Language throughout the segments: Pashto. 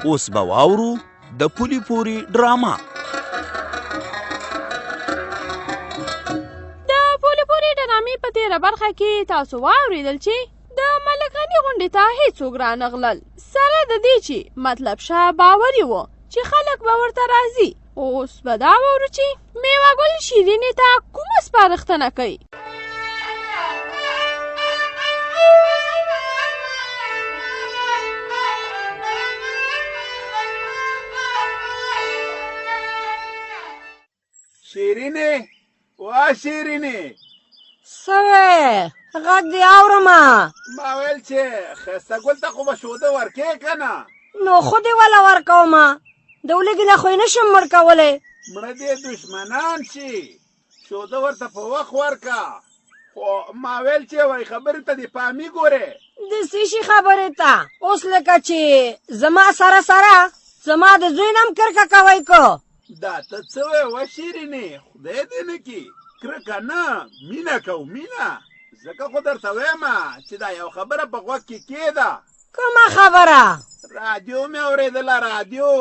اوس به واورو د پولي پوري ډرامه. د پولي پوري ډرامې په تېره برخه کې تاسو واورېدل چې د ملک غني غونډې ته هیڅوک رانغلل، سره د دې چې مطلب شاه باوري و چې خلک به ورته راځي. اوس به دا واورو چې میوه ګل شیرینې ته کومه سپارښتنه کوي. شیرینې، وا شیرینې! څه وې؟ غږ دې اورمه. ما ویل چې ښایسته ګل ته خو به شوده ورکې که نه؟ نو خو دې وله ورکومه، د ولږې نه خو یې نه شم مړ کولی. مړه دې دښمنان شي، شوده ورته په وخت ورکه. خو ما ویل چې وای خبرې ته دې پامي ګورې. د څه شي خبرې ته؟ اوس لکه چې زما سره سره زما د زوی نه هم کرکه کوئ که؟ دا ته څه وایې وه شیرینې، خدای دې نه کړي کرکه نه، مینه کوو مینه. ځکه خو درته وایم چې دا یو خبره په غوږ کې کېده. کومه خبره؟ رادیو مې اورېدله، رادیو.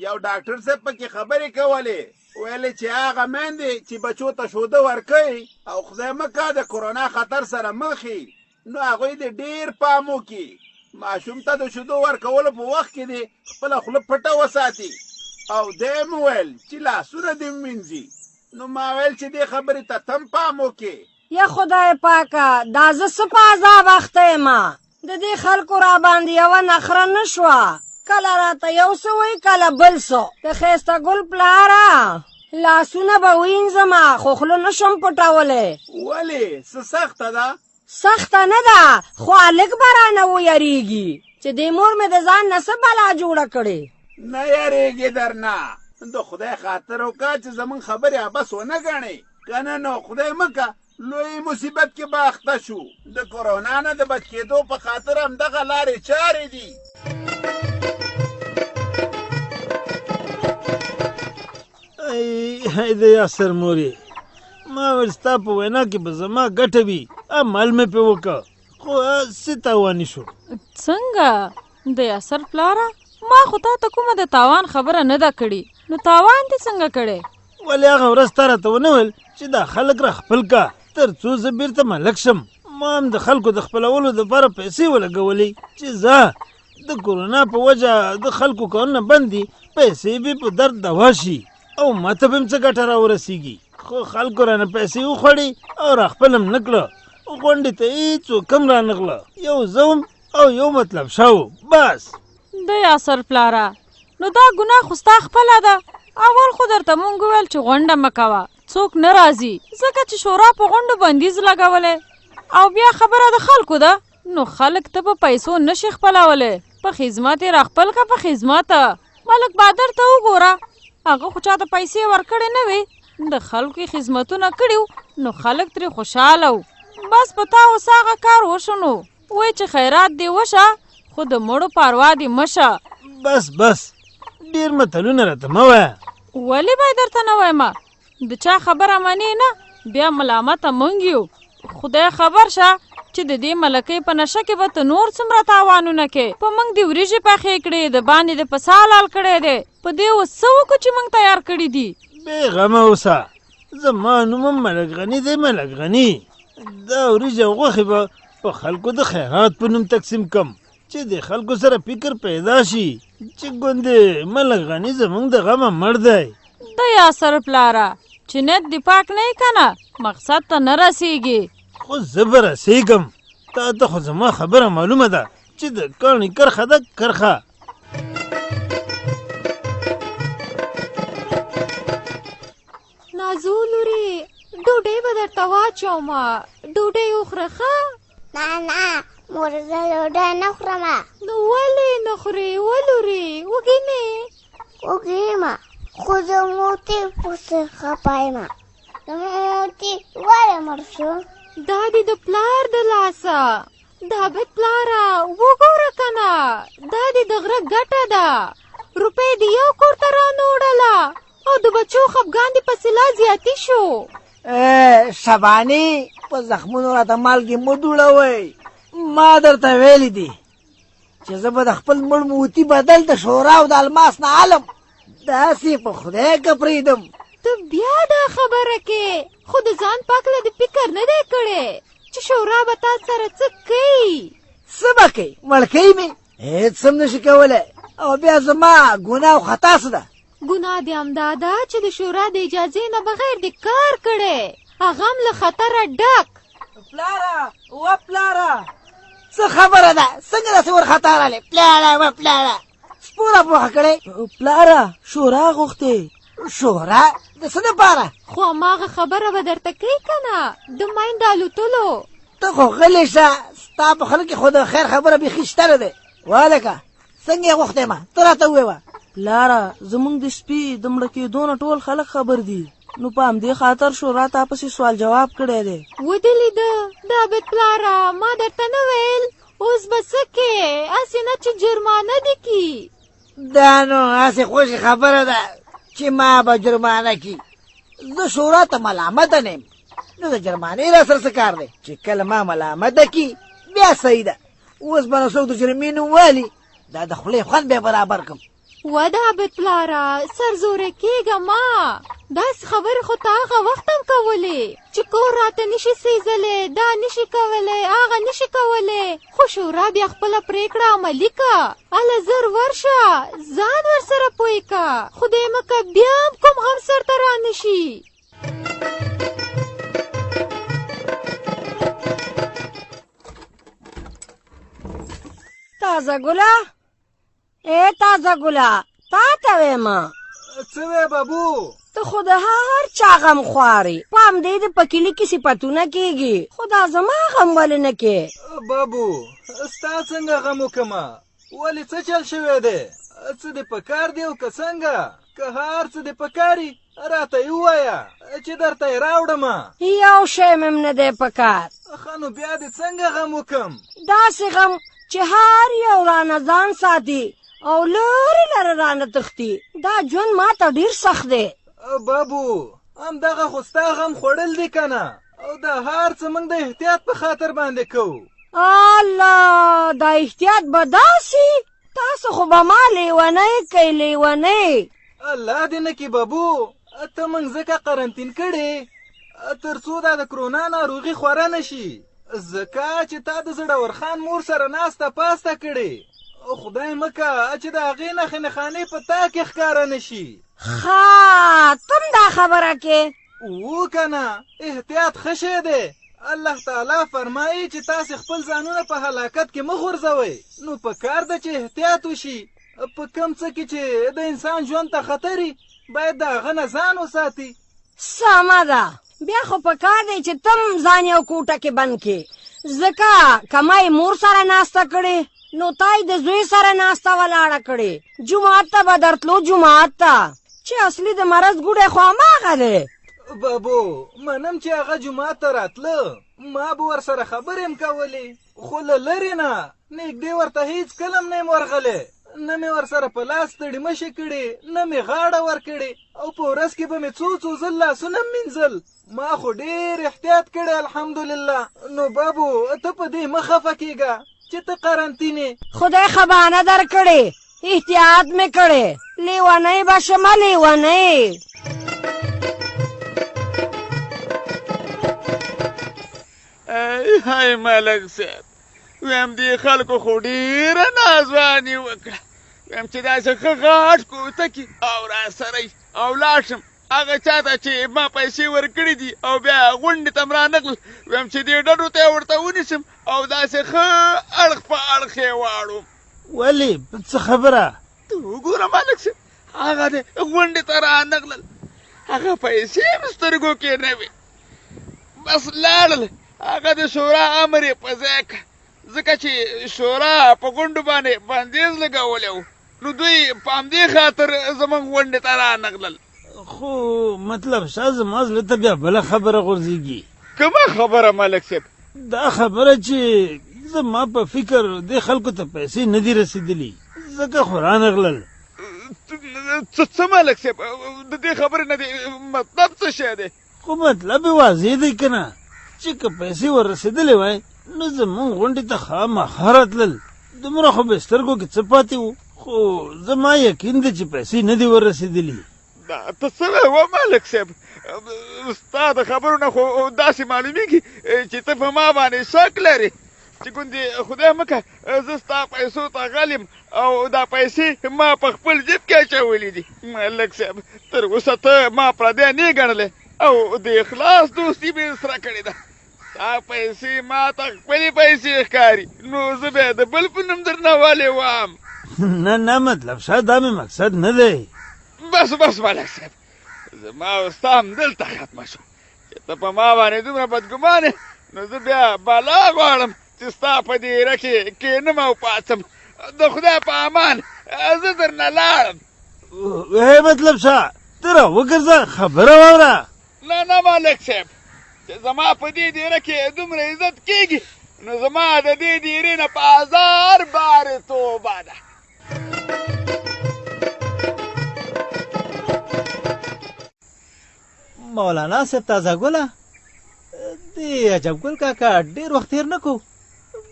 یو ډاکټر صاحب پکې خبرې کولې، ویل چې هغه میندې چې بچو ته شوده ورکوي او خدای مه که د کرونا خطر سره مخ نو هغوی دې ډېر پام وکړي، ماشوم ته د شیدو ورکولو په وخت کې دې خپله خوله پټه وساتي. او دی مې ویل چې لاسونه دې ومینځي. نو ما ویل چې دې خبرې ته تم پام وکړې. یا خدای پاکه، دا زه څه په عذاب اخته یم؟ د دې خلکو را باندې یوه نخره نه شوه، کله راته یو څه وایي کله بل څه. د ښایسته ګل پلاره، لاسونه به وینځم خو خوله نه شم پټولی. ولې، څه سخته ده؟ سخته نه ده، خو هلک به رانه ویریږي چې دې مور مې د ځان نه څه بلا جوړه کړې. نه یریږي درنه، د خدای خاطر وکړه چې زمونږ خبرې عبث ونه ګڼې، که نه نو خدای مه که لوی مصیبت کې به اخته شو. د کرونا نه د بچ کېدو په خاطر همدغه لارې چارې دي. ای د یاسر مورې، ما ویل ستا په وینا کې به زما ګټه وي، عمل مې پرې وکړ خو څه تاواني شو. څنګه د یاسر پلاره؟ ما خو تا ته کومه د تاوان خبره نه ده کړې، نو تاوان دې څنګه کړی؟ ولې هغه ورځ تا راته ونه ویل چې دا خلک را خپل کا تر څو زه بیرته ملک شم؟ ما هم د خلکو د خپلولو دپاره پیسې ولګولې چې ځه د کرونا په وجه د خلکو کارونه بند دي، پیسې به په درد دوا شي او ماته به هم څه ګټه راورسیږي. خو خلکو رانه پیسې وخوړې او را خپل هم نه کړه. غونډې ته هېڅوک هم رانغله، یو زه وم او یو مطلب شاه و بس. د یاسر پلاره، نو دا ګناه خو ستا خپله ده. اول خو درته مونږ وویل چې غونډه مه کوه، څوک نه راځي، ځکه چې شورا په غونډو بندیز لګولی، او بیا خبره د خلکو ده، نو خلک ته په پیسو نشي خپلولی، په خدمت یې راخپل که په خدمت. ملک بادر ته وګوره، هغه خو چاته پیسې ورکړې نه وې، د خلکو یې خدمتونه کړي وو، نو خلک ترې خوشحاله وو. بس په تا اوس هغه کار وشو، نو وایي چې خیرات دې وشه خو د مړو پروا دې مه شه. بس بس، ډېر متلونه راته مه وایه. ولې به یې درته نه وایم؟ د چا خبره منې نه، بیا ملامته مونږ یو. خدای خبر شه چې د دې ملکۍ په نشه کې به ته نور څومره تاوانونه کې. په مونږ دې وریجې پخې کړې، د باندې دې پسه حلال کړی دی، په دې اوس څه وکړو چې مونږ تیار کړي دي؟ بې غمه اوسه، زما نوم هم ملک غني دی، ملک غني. دا وریجې او غوښې به په خلکو د خیرات په نوم تقسیم کم چې د خلکو سره فکر پیدا شي چې ګوندې ملک غني زمونږ د غمه مړ دی. د یاسر پلاره، چې نیت دې پاک نه یې که نه مقصد ته نه رسېږي. خو زه به رسېږم، تا ته خو زما خبره معلومه ده چې د کاڼي کرښه ده کرښه. نازو لورې، ډوډۍ به درته واچوم، ډوډۍ وخوره ښه؟ نه نه مور، زه ډوډۍ نه خورم. نو ولې نه خورې ولورې؟ وږې نه یې؟ وږې یم، خو زه موټي پسې خپه یم. زموټي ولې مړ شو؟ دا دې د پلار د لاسه. دا بد پلاره وګوره که نه، دا دې د غره ګټه ده. روپۍ دې یو کور ته رانوړله او د بچو خفګان دې پسې لا زیاتي شو. شبانې، په زخمونو راته مالګې مه دوړوئ. ما درته ویلي دي چې زه به د خپل مړ موتي بدل د شورا او د الماس نه علم داسې په خدای که پرېږدم. ته بیا دا خبره کې خو د ځان پاکله د فکر نه دی کړی چې شورا به تا سره څه کوي؟ څه به کوي؟ مړ کوي مې؟ هېڅ هم نشي کولی. او بیا زما ګناه او خطا څه ده؟ ګناه دې همدا ده چې د شورا د اجازې نه بغیر دې کار کړی، هغه هم له خطره ډک. پلاره و پلاره! څه خبره ده؟ څنګه داسې ورخطا راغلې؟ پلاره و پلاره! سپو راپوهه کړی. پلاره شورا غوښتې. شورا د څه دپاره؟ خو هماغه خبره به درته کوي که نه، د ماین د الوتلو. ته خو غلی شه، ستا په خوله کې خو د خیر خبره بیخي شته نه دی. وهلکه څنګه یې غوښتی ما ته راته ووایه. پلاره زموږ د سپي د مړه کېدو نه ټول خلک خبر دي، نو په همدې خاطر شورا تا پسې سوال جواب کړی دی. ودې لیده د عابد پلاره، ما درته نه ویل اوس به څه کې، هسې نه چې جرمانه دې کي. دا نو هسې خوشې خبره ده چې ما به جرمانه کي. زه شورا ته ملامته نه یم، نو د جرمانې را سره څه کار دی؟ چې کله ما ملامته کي بیا صحیح ده. اوس به نو څوک د جرمې نوم والي، دا د خولې خوند بیا برابر کړم. وه د عابد پلاره سرزوری کېږه ما، داسې خبرې خو تا هغه وخت هم کولې چې کور راته نشي سېځلی، دا نشي کولی، هغه نشي کولی، خو شورا بیا خپله پرېکړه عملي که. هله زر ورشه ځان ورسره پوه که، خدای مه که بیا هم کوم غم سرته رانشي. تازه ګله، ای تازه ګله، تا ته وایم. څه وې بابو؟ ته خو د هر چا غم خوارې، په همدې د په کلي کې صفتونه کېږي، خو دا زما غم ولې نه کې؟ بابو ستا څنګه غم وکمه؟ ولې څه چل شوی دی؟ څه دې په کار دی او که څنګه؟ که هر څه دې په کار راته یې ووایه چې درته یې راوړم. یو شی مې هم نه دی په کار. ښه نو بیا دې څنګه غم وکم؟ داسې غم چې هر یو رانه ځان ساتي او لرې لرې رانه تښتي. دا ژوند ما ته ډېر سخت دی. بابو همدغه خو ستا غم خوړل دي که نه، او دا هر څه موږ د احتیاط په خاطر باندې کوو. الله، دا احتیاط به داسې؟ تاسو خو به ما لیونی کوئ، لیونی. الله دې نه کړي بابو، ته موږ ځکه قرنطین کړې تر څو دا د کرونا ناروغي خوره نه شي، ځکه چې تا د زړور خان مور سره ناسته پاسته کړې. خدای مه که چې د هغې نښې نښانې په تا کې ښکاره نه شي. ښه ته هم دا خبره کې؟ وو که نه، احتیاط ښه شی دی. الله تعالی فرمایي چې تاسې خپل ځانونه په هلاکت کې مه غورځوئ، نو په کار ده چې احتیاط وشي. په کوم څه کې چې د انسان ژوند ته خطر وي باید د هغه نه ځان وساتي. سمه ده، بیا خو په کار دی چې ته هم ځان یو کوټه کې بند کړې، ځکه که ما یې مور سره ناسته کړې نو تا یې د زوی سره ناسته ولاړه کړې. جومات ته به درتلو، جومات ته چې اصلي د مرض ګوډی خو هماغه دی. بابو منم چې هغه جومات ته راتله، ما به ورسره خبرې هم کولې، خو له لرې نه نږدې ورته هیڅ کله هم نه یم ورغلی. نه مې ورسره په لاس ستړي مشي کړې، نه مې غاړه ورکړې، او په ورځ کې به مې څو څو ځل لاسونه هم مینځل. ما خو ډېر احتیاط کړی الحمدلله. نو بابو ته په دې مه خفه کېږه چې ته قرنطین یې. خدای ښه بهانه درکړې، احتیاط مې کړی، لیونۍ به شمه لیونۍ. ای های ملک صاحب، ویم دې خلکو خو ډېره ناځواني وکړه. ویم چې داسې ښه غاټ کوته کې او راسره او لاړ شم هغه چا ته چې ما پیسې ورکړي دي او بیا غونډې ته هم رانغلل. ویم چې دې ډډو ته یې ورته ونیسم او داسې ښه اړخ په اړخ یې واړوم. ولې په څه خبره؟ ته وګوره ملک صاحب، هغه دی غونډې ته رانغلل، هغه پیسې هم سترګو کې نه وې، بس لاړل. هغه د شورا امر یې په ځای کړ، ځکه چې شورا په غونډو باندې بندیز لګولی و، نو دوی په همدې خاطر زموږ غونډې ته رانغلل. خو مطلب شاه زما زړه ته بیا بله خبره غورځېږي. کومه خبره ملک صاحب؟ دا خبره چې زما په فکر دې خلکو ته پیسې نه دي رسېدلي، ځکه خو رانغلل. څه ملک صاحب، د دې خبرې نه دې مطلب څه شی دی؟ خو مطلب یې واضح دی که نه، چې که پیسې ور رسېدلې وای نو زموږ غونډې ته خامخا راتلل. دومره خو به سترګو کې څه پاتې وو، خو زما یقین دی چې پیسې نه دي وررسېدلي. دا ته څه وایې وه ملک صاحب؟ ستا د خبرو نه خو داسې معلومیږي چې ته په ما باندې شک لرې چې ګوندې خدای مه که زه ستا پیسو ته غل یم او دا پیسې ما په خپل جیب کې اچولې دي. ملک صاحب تر اوسه ته ما پردی نه ګڼلی او د اخلاص دوستي مې سره کړې ده. ستا پیسې ما ته خپلې پیسې ښکاري، نو زه بیا د بل په نوم درنه ولې وام؟ نه نه مطلب شاه، دا مې مقصد نه دی. بس بس ملک صاحب، زما او ستا همدلته ختمه شوه. چې ته په ما باندې دومره بدګمان یې نو زه بیا بلا غواړم چې ستا په دیره کې کښېنم او پاڅم. د خدای په امان، زه درنه لاړم. وې مطلب شاه، ته را وګرځه، خبره واوره. نه نه ملک صاحب، چې زما په دې دیره کې دومره عزت کېږي نو زما د دې دیرې نه په هزار بارې توبه ده. مولانا صاحب تازه ګله، دې عجب ګل کاکا ډېر وخت تېر نه کو،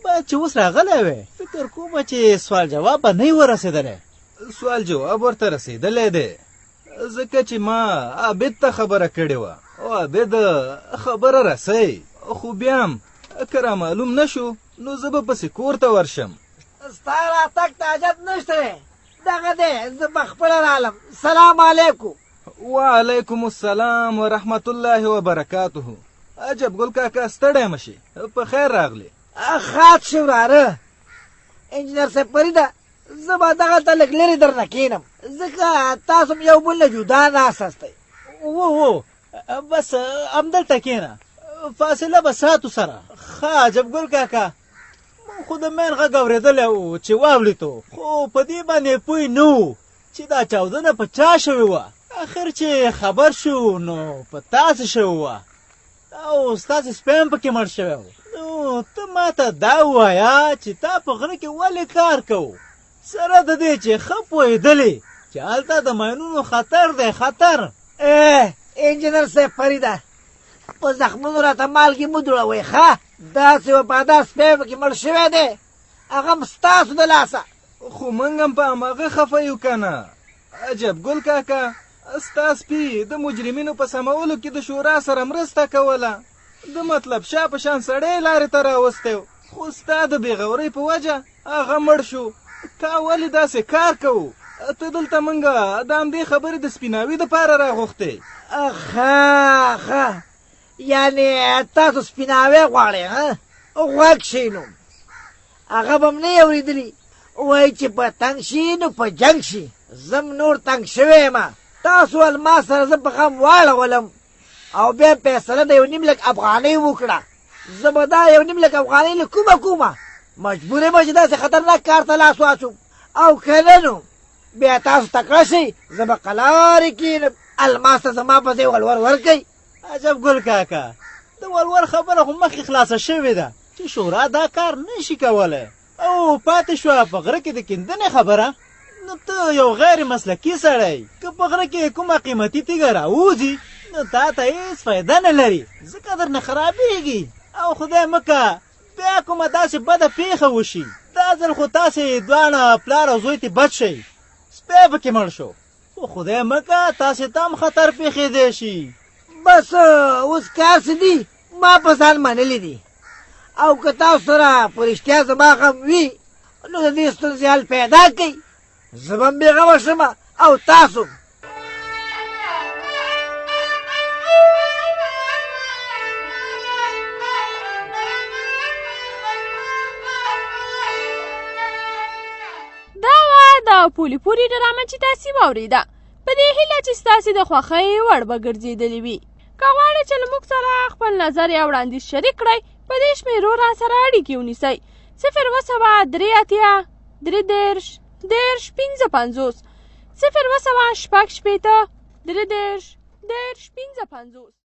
باید چې اوس راغلی وی. فکر کوم چې سوال جواب به نه وي ورسېدلی. سوال جواب ورته رسېدلی دی، ځکه چې ما عابد ته خبره کړې وه او عابد خبره رسوي. خو بیا هم که را معلوم نه شو نو زه به پسې کور ته ورشم. ستا راتګ ته حاجت نشته دی، دغه دی زه په خپله رالم. سلام علیکم. وعلیکم السلام ورحمت الله وبرکاته. عجب ګل کاکا ستړی مه شې، په خیر راغلې. خاط شې وراره. انجینر صاحب فریده، زه به دغلته لږ لرې درنه کښېنم، ځکه تاسو هم یو بل نه جدا ناست یاستئ. وو وو بس همدلته کښېنه، فاصله به ساتو سره. ښه عجب ګل کاکا، مونږ خو د مین غږ اورېدلی و چې واولیتو، خو په دې باندې پوه نه وو چې دا چاودنه په چا شوې وه. اخر چې خبر شو نو په تاسې شوې وه او ستاسې سپی هم پکې مړ شوی و. نو ته ماته دا ووایه چې تا په غره کې ولې کار کوو، سره د دې چې ښه پوهېدلې چې هلته د ماینونو خطر دی، خطر. انجینر صاحب فریده، په زخمونو راته مالګې مه دوړوئ. ښه داسې وفادار سپی پکې مړ شوی دی، هغه هم ستاسو د لاسه. خو موږ هم په هماغه خفه یو که نه. عجب ګل کاکا، ستا سپي د مجرمینو په سمولو کې د شورا سره مرسته کوله، د مطلب شاه په شان سړی لارې ته راوستی و، خو ستا د بېغورۍ په وجه هغه مړ شو. تا ولې داسې کار کوو؟ ته دلته موږ د همدې خبرې د سپیناوي دپاره راغوښتی. ښه ښه، یعنې تاسو سپیناوی غواړئ؟ ها غوږ شئ نو، هغه به هم نه یې اورېدلي. وایي چې په تنګ شي نو په جنګ شي. زه هم نور تنګ شوی یم، تاسو ول ما سره زه په غم واړولم او بیا فیصله د 1.5 لک افغانۍ وکړه. زه به دا 1.5 لک افغانۍ له کومه کومه مجبور یم چې داسې خطرناک کار ته لاس واچوم، او که نه نو بیا تاسو تکړه شئ، زه به قلارې کښېنم، الماس ته زما په ځای ولور ورکړئ. عجب ګل کاکا، د ولور خبره خو مخکې خلاصه شوې ده چې شورا دا کار نه شي کولی، او پاتې شوه په غره کې د کیندنې خبره. نو ته یو غیر مسلکي سړی، که په غره کې کومه قیمتي تیږه راووځي نو تا ته هېڅ فایده نه لري، ځکه درنه خرابېږي. او خدای مه که بیا کومه داسې بده پېښه وشي. دا ځل خو تاسې دواړه پلار او زوی ترې بچ شئ، سپی پکې مړ شو، خو خدای مه که تاسې ته هم خطر پېښېدی شي. بس اوس کار څه دي، ما په ځان منلي دي، او که تاسو سره په رښتیا زما غم وي نو د دې ستونزې حل پیدا کړئ، زه به هم بېغمه شم او تاسو. دا وه د پولي پوري ډرامه چې تاسې واورېده. په دې هیله چې ستاسې د خوښۍ وړ به ګرځېدلې وي. که غواړئ چې له موږ سره خپل نظر یا وړاندیز شریک کړئ، په دې شمېرو را سره اړیکې ونیسئ: 07 83 33 30 55، 07 66 33 30 55.